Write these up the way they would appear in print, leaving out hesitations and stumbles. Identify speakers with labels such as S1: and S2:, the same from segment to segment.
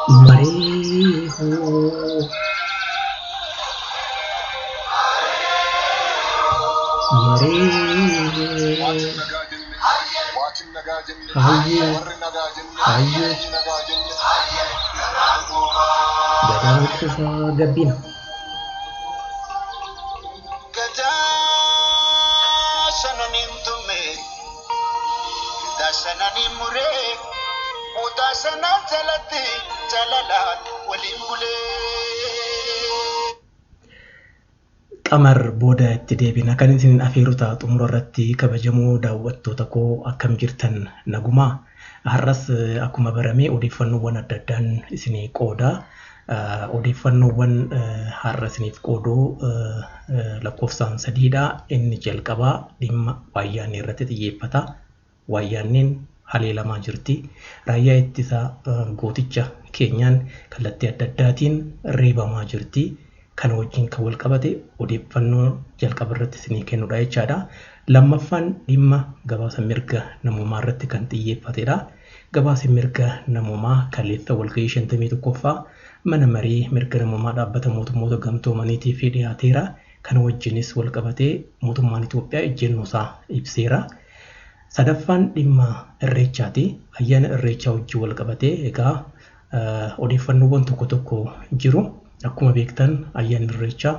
S1: Mareehoo! Mareehoo! Hayyee! Hayyee! Gadaan qufaa gabbina.
S2: Gadaa sananiin tume, gadaa sananiin muree, mudaa sanaan jalatti jalalaan waliin bulee.
S1: Qamar booda itti deebina. Kan isin afeeru ta'a xumura irratti kabajamoo daawwattoota koo akkam jirtan nagumaa. Har'as akkuma barame odeeffannoowwan adda addaan isinii qooda. Odeeffannoowwan har'a isiniif qooduu lakkoofsaan sadiidha. Inni jalqabaa dhimma waayyaannee irratti xiyyeeffata. Waayyaanneen haleelamaa jirti. Raayyaa ittisaa gooticha keenyaan kallattii adda addaatiin reebamaa jirti. Kana wajjin kan wal qabate odeeffannoo jalqaba irratti isinii kennudha jechaadha. Lammaffaan dhimma gabaasa mirga namoomaa irratti kan xiyyeeffatedha. Gabaasa mirga namoomaa kaleessa walgahii 51ffaa mana marii mirga namoomaa dhaabbata mootummoota gamtoomaniitiif dhiyaateera. Kana wajjinis wal qabatee mootummaan Itoophiyaa ejjennoo isaa ibseera. Sadaffaan dhimma irreechaati. Ayyaana irreechaa wajjin wal qabatee egaa odeeffannoowwan tokko tokko jiru. Akkuma beektan ayyaanni irreechaa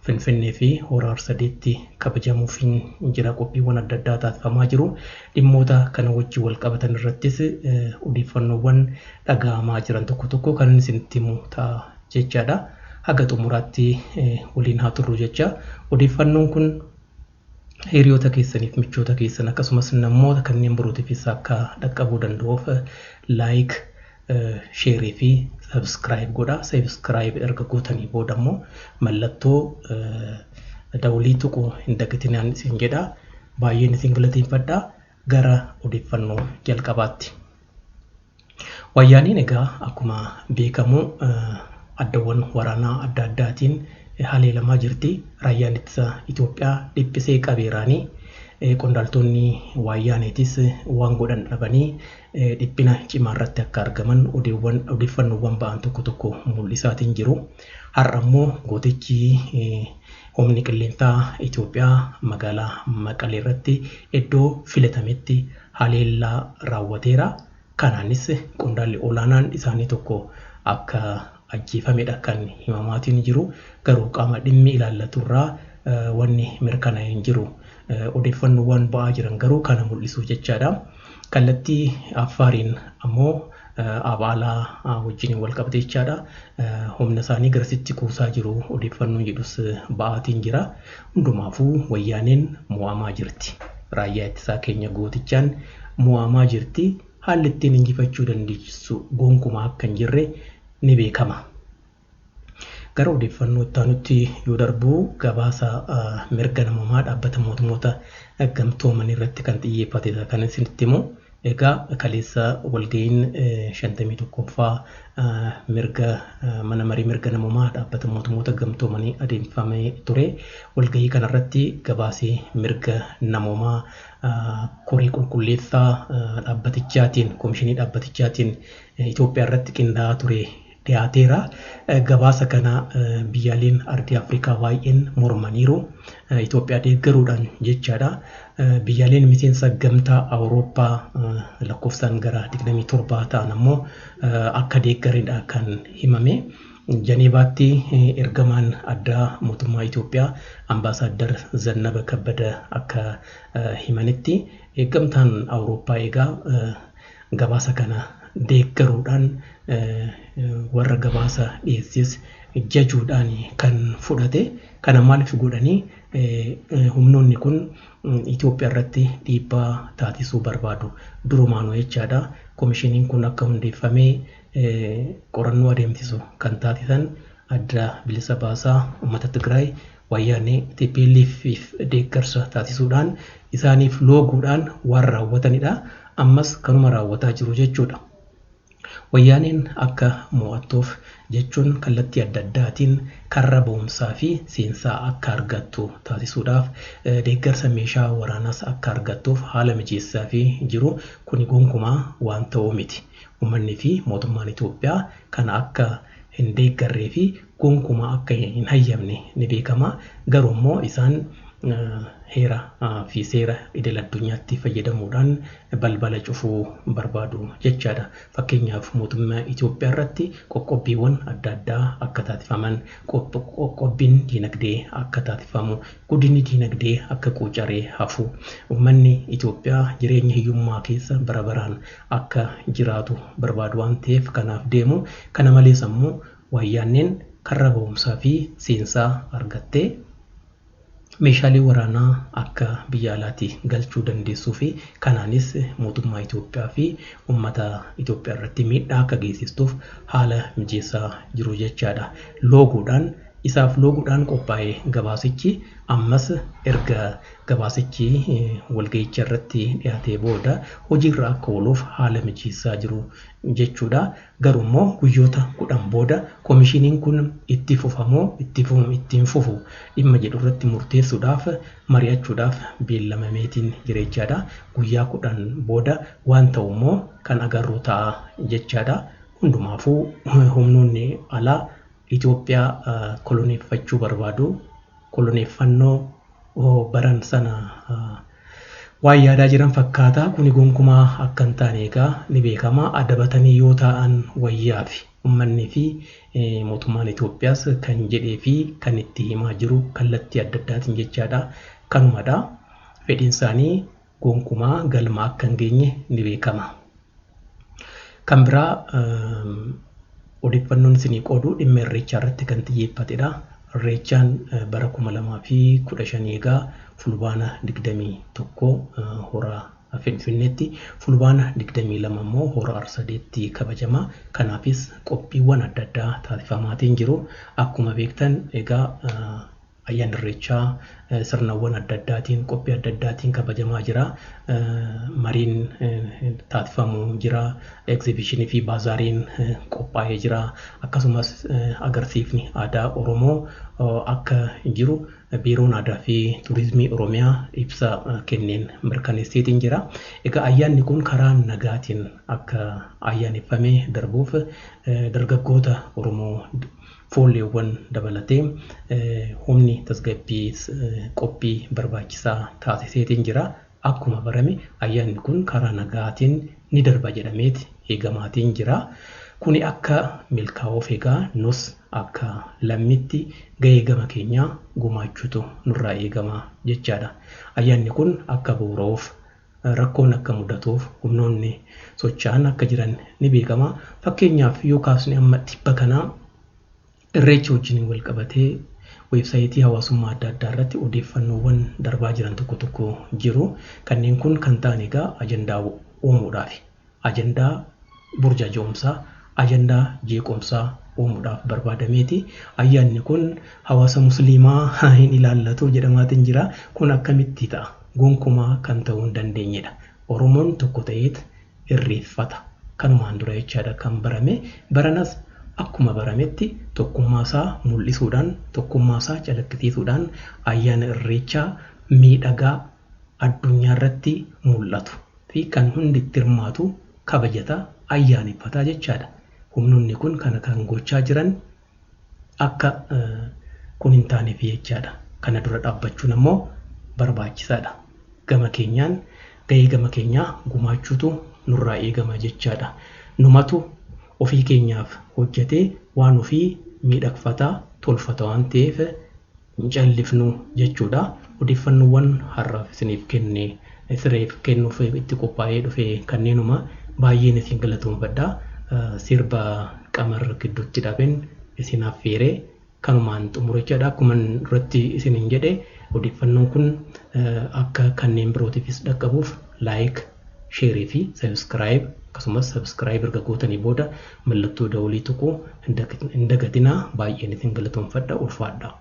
S1: Finfinnee fi Hora Harsadeetti kabajamuuf jira qophiiwwan adda addaa taasifamaa jiru. Dhimmoota kana wajjin wal qabatan irrattis odeeffannoowwan dhaga'amaa jiran tokko tokko kan isinitti himu ta'a jechaadha. Haga xumuraatti waliin haa turru jecha. Odeeffannoon kun hiriyoota keessaniif michoota keessan akkasumas namoota kanneen birootiifis akka dhaqqabuu danda'uuf like share fi subscribe godha. Subscribe erga gootanii booda immoo mallattoo dawlii tuquu hin dagatinaan isin jedha. Baay'een isin galateeffadha. Gara odeeffannoo jalqabaatti. Wayyaaniin egaa akkuma beekamu addawwan waraanaa adda addaatiin haleelamaa jirti. Raayyaan ittisa Itoophiyaa dhiphisee qabeeraanii qondaaltonni wayyaaneetis waan godhan dhabanii dhiphina cimaa irratti akka argaman odeeffannoowwan ba'an tokko tokko mul'isaatiin jiru. Har'a immoo gootichi humni qilleensaa Itoophiyaa magaalaa Maqalee irratti iddoo filatametti haleellaa raawwateera. Kanaanis qondaalli olaanaan isaanii tokko akka ajjeefamedha kan himamaatiin jiru. Garuu qaama dhimmi ilaallatu irraa wanni mirkanaa'e hin jiru. Odeeffannoowwan ba'aa jiran garuu kana mul'isu jechaadha. Kallattii Affaariin ammoo Abaalaa wajjin wal qabate jechaadha. Humna isaanii garasitti kuusaa jiru odeeffannoon jedhus ba'aatiin jira. Hundumaafuu wayyaaneen mo'amaa jirti. Raayyaa ittisaa keenya gootichaan mo'amaa jirti. Haalli ittiin injifachuu dandeessu gonkumaa akka hin jirre ni beekama. Gara odeeffannoo itti aanutti yoo darbu gabaasa mirga namoomaa dhaabbata mootummoota gamtoomanii irratti kan xiyyeeffatedha kan isinitti himu. Egaa kaleessa walga'iin 51ffaa mirga mana marii mirga namoomaa dhaabbata mootummoota gamtoomanii adeemsifamee ture. Walga'ii kanarratti gabaasii mirga namoomaa koree qulqulleessaa dhaabbatichaatiin komishinii dhaabbatichaatiin Itoophiyaa irratti qindaa'aa ture dhiyaateera. Gabaasa kana biyyaaleen ardii Afrikaa baay'een mormaniiru. Itoophiyaa deeggaruudhaan jechaadha. Biyyaaleen miseensa gamtaa Awurooppaa lakkoofsaan gara 27 ta'an ammoo akka deeggaranidha kan himame. Janeevaatti ergamaan addaa mootummaa Itoophiyaa ambaasaaddar Zannaba Kabbada akka himanitti gamtaan Awurooppaa egaa gabaasa kana deeggaruudhaan warra gabaasa dhiyeesses jajuudhaan kan fudhate. Kana maaliif godhanii humnoonni kun Itoophiyaa irratti dhiibbaa taasisuu barbaadu. Durumaanuu jechaadha. Komishiniin kun akka hundeeffamee qorannoo adeemsisu kan taasisan adda bilisa baasaa uummata Tigraay wayyaanee TPLF deeggarsa taasisuudhaan isaaniif looguudhaan waan raawwatanidha. Ammas kanuma raawwataa jiru jechuudha. Wayyaaneen akka mo'attuuf jechuun kallattii adda addaatiin karra ba'umsaa fi seensaa akka argattu taasisuudhaaf deeggarsa meeshaa waraanaas akka argattuuf haala mijeessaa fi jiru kuni gonkumaa waan ta'uu miti. Uummanni fi mootummaan Itoophiyaa kana akka hin deeggarree fi gonkumaa akka hin hayyamne ni beekama. Garuu immoo isaan heera fi seera idil addunyaatti fayyadamuudhaan balbala cufuu barbaadu jechaadha. Fakkeenyaaf mootummaa Itoophiyaa irratti qoqqobbiiwwan adda addaa akka taasifaman, qoqqobbiin diinagdee akka taasifamu, guddinni diinagdee akka quucaree hafu, uummanni Itoophiyaa jireenya hiyyummaa keessa bara baraan akka jiraatu barbaadu waan ta'eef kanaaf deemu. Kana malees ammoo wayyaanneen karra ba'umsaa fi seensaa argattee meeshaalee waraanaa akka biyya alaatti galchuu dandeessuu fi kanaanis mootummaa Itoophiyaa fi uummata Itoophiyaa irratti miidhaa akka geessistuuf haala mijeessaa jiru jechaadha. Looguudhaan isaaf looguudhaan qophaa'e gabaasichi ammas erga gabaasichi walga'icha irratti dhiyaatee booda hojiirra akka ooluuf haala mijeessaa jiru jechuudha. Garuu immoo guyyoota 10 booda koomishiniin kun itti fufamoo ittiin fufu dhimma jedhu irratti murteessuudhaaf mari'achuudhaaf beellamameetiin jira jechaadha. Guyyaa 10 booda waan ta'u immoo kan agarru ta'a jechaadha. Hundumaafuu humnoonni alaa Itoophiyaa koloneeffachuu barbaadu. Koloneeffannoo baran sana waan yaadaa jiran fakkaata. Kuni gonkumaa akka hin taane egaa ni beekama. Adabatanii yoo taa'an wayyaafi uummanni fi mootummaan Itoophiyaas kan jedhee fi kan itti himaa jiru kallattii adda addaatiin jechaadha. Kanumadha. Fedhiin isaanii gonkumaa galma akka hin geenye ni beekama. Kan biraa odeeffannoon isinii qoodu dhimma irreechaa irratti kan xiyyeeffatedha. Irreechaan bara 2015 egaa fulbaana 21 hora Finfinneetti, fulbaana 22 immoo hora Arsadeetti kabajama. Kanaafis qophiiwwan adda addaa taasifamaatiin jiru. Akkuma beektan egaa ayyaanni irreechaa sirnawwan adda addaatiin qophii adda addaatiin kabajamaa jira. Mariin taasifamu jira. Egzibishinii fi baazaariin qophaa'ee jira. Akkasumas agarsiifni aadaa Oromoo akka jiru Biiroon Aadaa fi Turizimii Oromiyaa ibsa kenneen mirkaneesseetiin jira. Egaa ayyaanni kun karaa nagaatiin akka ayyaaneffamee darbuuf dargaggoota Oromoo foolleewwan dabalatee humni tasgabbii qophii barbaachisaa taasiseetiin jira. Akkuma barame ayyaanni kun karaa nagaatiin ni darba jedhameeti eegamaatiin jira. Kuni akka milkaa'uuf egaa nus akka lammitti gahee gama keenyaa gumaachuutu nurraa eegama jechaadha. Ayyaanni kun akka bu'uura'uuf rakkoon akka mudatuuf humnoonni socho'an akka jiran ni beekama. Fakkeenyaaf yoo kaasne amma dhibba kanaa irreecha wajjin wal qabatee weebsaayitii hawaasummaa adda addaa irratti odeeffannoowwan darbaa jiran tokko tokko jiru. Kanneen kun kan ta'an egaa ajandaa uumuudhaafi. Ajandaa burjaaja'umsaa, ajandaa jeequmsaa uumuudhaaf barbaadameeti. Ayyaanni kun hawaasa musliimaa hin ilaallatu jedhamaatiin jira. Kun akkamitti ta'a? Gonkumaa kan ta'uu hin dandeenyedha. Oromoon tokko ta'eet irreeffata. Kanumaan dura jechaadha kan barame. Baranas akkuma barametti tokkummaa isaa mul'isuudhaan, tokkummaa isaa calaqqisiisuudhaan ayyaana irreechaa miidhagaa addunyaa irratti mul'atu fi kan hundi itti hirmaatu kabajata ayyaaneffataa jechaadha. Humnoonni kun kana kan gochaa jiran akka kun hin taaneef jechaadha. Kana dura dhaabbachuun ammoo barbaachisaadha. Gama keenyaan gahee gama keenyaa gumaachuutu nurraa eegama jechaadha. Numatu ofii keenyaaf hojjetee waan ofii miidhagfataa tolfata waan ta'eef hin callifnu jechuudha. Odeeffannoowwan har'aaf isiniif kenne sireef kennuuf itti qophaa'ee dhufe kanneenuma baay'een isin galatoomfadha. Sirba qamar gidduutti dhaabeen isin affeeree kanumaan xumure jechaadha. Akkuma duratti isiniin jedhe odeeffannoon kun akka kanneen birootiifis dhaqqabuuf laayik, sheerii fi sabiskiraayib akkasumas sabiskiraayib erga gootanii booda mallattoo dawulii tuquu hin dagatinaa. Baay'een isin galatoomfadha. Ulfaadha.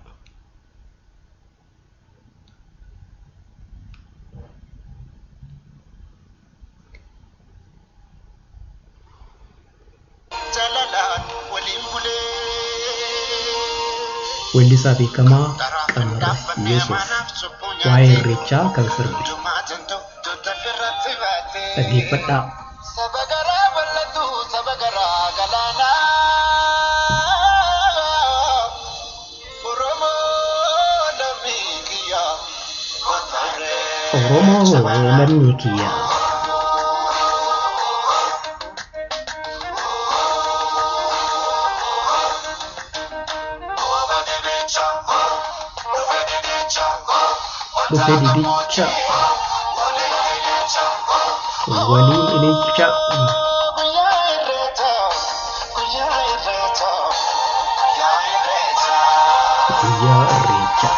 S1: Weellisaa beekamaa Qamar Yesuuf waa'ee Irreechaa kan sirbe. Dhaggeeffadhaa.
S2: Saba garaa bal'atu saba garaa galaanaa. Oromoo lammii kiyyaa kottaa
S1: Oromoo lammii kiyyaa. Dhufe didicha waliin ililcha.
S2: Guyyaa Irreechaa, guyyaa Irreechaa, guyyaa Irreechaa.
S1: Guyyaa Irreechaa.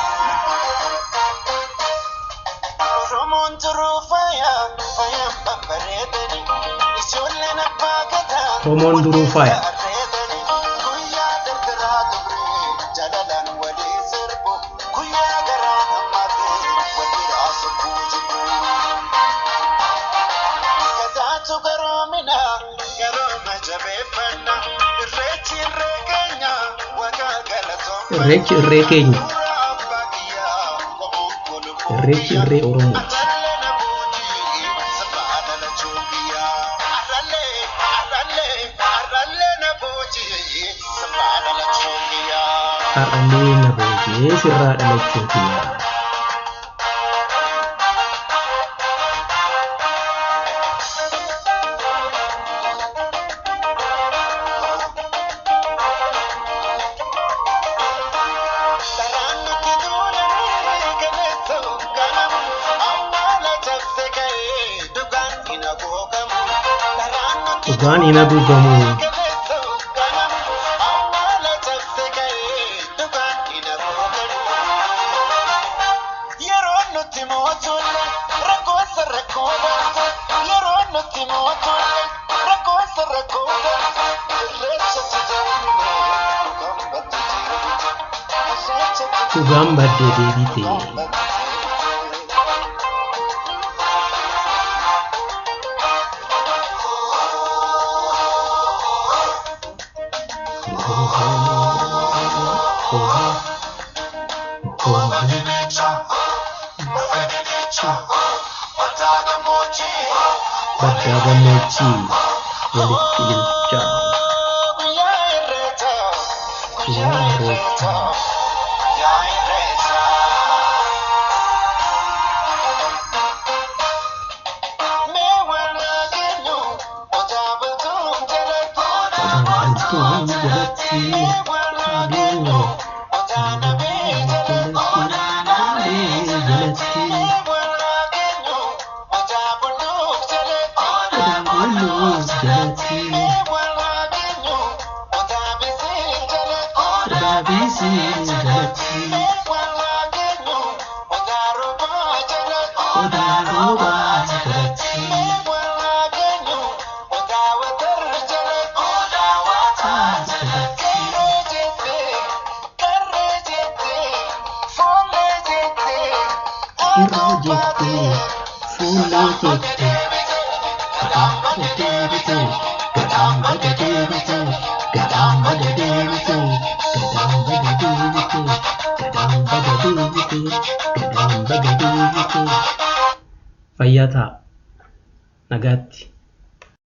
S2: Oromoon turuu faaya, faayaan babbareedani. Ijoolleen abbaa gadaa.
S1: Oromoon duruu faaya.
S2: Guyyaa dardaraa dubree jaalalaan walii sirbu. Guyyaa garaa hammaatee walii sukkuu jibbu. Gadaatu garoomina garooma jabeeffanna. Irreechi irree keenya waaqa galatoomfanna.
S1: Irreechi irree keenya.
S2: Suuraa abbaa kiyyaa qomoon kolfuu
S1: Irreechi
S2: biyya.
S1: irree Oromooti. Har'allee na booji'ee sirraa dhalachuu kiyya. Dhugaan hin haguugamu.
S2: Yeroo nuti mootolle rakkoonsa rakkoo baate yeroo nuti mootolle rakkoonsa rakkoo baate irreecha tajaajila dhugaan badde deebite irreecha
S1: Dhugaan baddee deebite.
S2: dhugaan badde deebite.
S1: Baddaa gammoojjii walitti ililchaa.
S2: Guyyaa Irreechaa, guyyaa
S1: Guyyaa
S2: Irreechaa,
S1: Irreechaa.
S2: guyyaa Irreechaa. Mee waan keenyu odaa bultuun jalatti.
S1: Odaa bultuun jalatti.
S2: Mee waan keenyu odaa nabee jalatti.
S1: Nabee jalatti.
S2: Mee waan keenyu odaa bultuun jalatti.
S1: Odaa bultuun jalatti.
S2: Mee waan keenyu odaa bisiin jalatti.
S1: Odaa bisiin jalatti.
S2: Mee waan keenyu odaa roobaa jalatti.
S1: Odaa roobaa jalatti.
S2: Mee waan keenyu odaa watar jalatti. Odaa watar
S1: jalatti.
S2: Qeerroo jettee, qarree jettee, fuullee jettee,
S1: Qeerroo jettee, fuullee jettee. Gadaan baga deebite, gadaan baga deebite, gadaan baga deebite, gadaan baga deebite, gadaan baga deebite, gadaan baga deebite. Fayyaa ta'a. Nagaatti.